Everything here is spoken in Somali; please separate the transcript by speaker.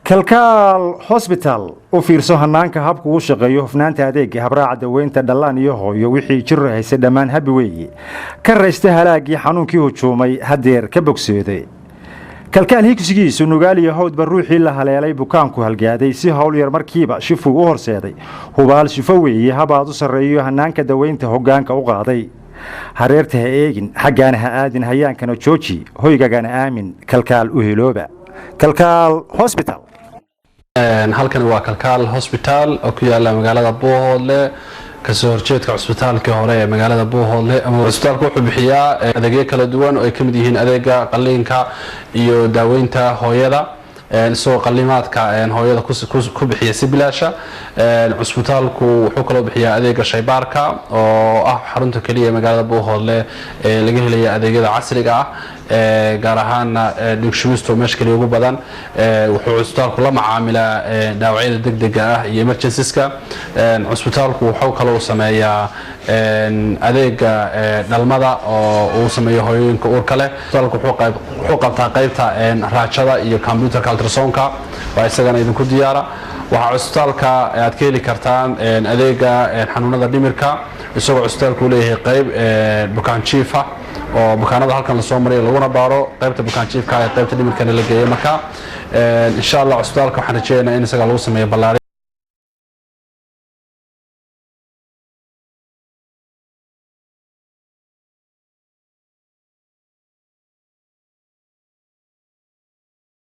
Speaker 1: Kalkaal Hosbital. U fiirso hanaanka habku u shaqeeyo, hufnaanta adeega, habraaca daweynta dhallaan iyo hooyo. Wixii jiro hayse dhammaan habi weeye. Ka raysta halaagii xanuunkii hujuumay, hadeer ka bogsooday. Kalkaal higsigiisu Nugaaliyo Hawdba ruuxii la haleelay, bukaanku halgaaday, si howl yar markiiba shifuu u horseeday. Hubaal shifo weeye, habaad u sarreeyo hanaanka daweynta hoggaanka u qaaday. Hareerta ha eegin, xaggaana ha aadin, hayaankana jooji, hoygagana aamin. Kalkaal u hilooba, Kalkaal Hosbital.
Speaker 2: Halkani waa Kalkaal Hosbitaal oo ku yaala magaalada Buuhoodle, kasoo horjeedka cusbitaalkii hore ee magaalada Buuhoodle. Cusbitaalku wuxuu bixiyaa adeegyo kala duwan oo ay ka mid yihiin adeega qaliinka iyo daaweynta hooyada, isagoo qaliimaadka hooyada ku bixiya si bilaasha. Cusbitaalku wuxuu kaloo bixiyaa adeega shaybaarka, oo ah xarunta keliya ee magaalada Buuhoodle ee laga helaya adeegyada casriga ah, gaar ahaana dhiigshubistu meesha keliya ugu badan. Wuxuu cusbitaalku la macaamilaa dhaawacyada degdega ah iyo emergencies-ka. Cusbitaalku wuxuu kaloo sameeyaa adeega dhalmada oo uu sameeyo hooyooyinka uurka leh. Cusbitaalku wuxuu qabtaa qaybta raajada iyo computerka ultrasoundka, waa isagana idinku diyaara. Waxaa cusbitaalka aad ka heli kartaan adeega xanuunada dhimirka, isagoo cusbitaalku leeyahay qayb bukaan jiifa oo bukaanada halkan lasoo mariyo laguna baaro qaybta bukaan jiifka ee qaybta dhimirkana la geeyo. Marka, insha Allah, cusbitaalka waxaan rajeynayaa in isaga lagu sameeyo ballaarin.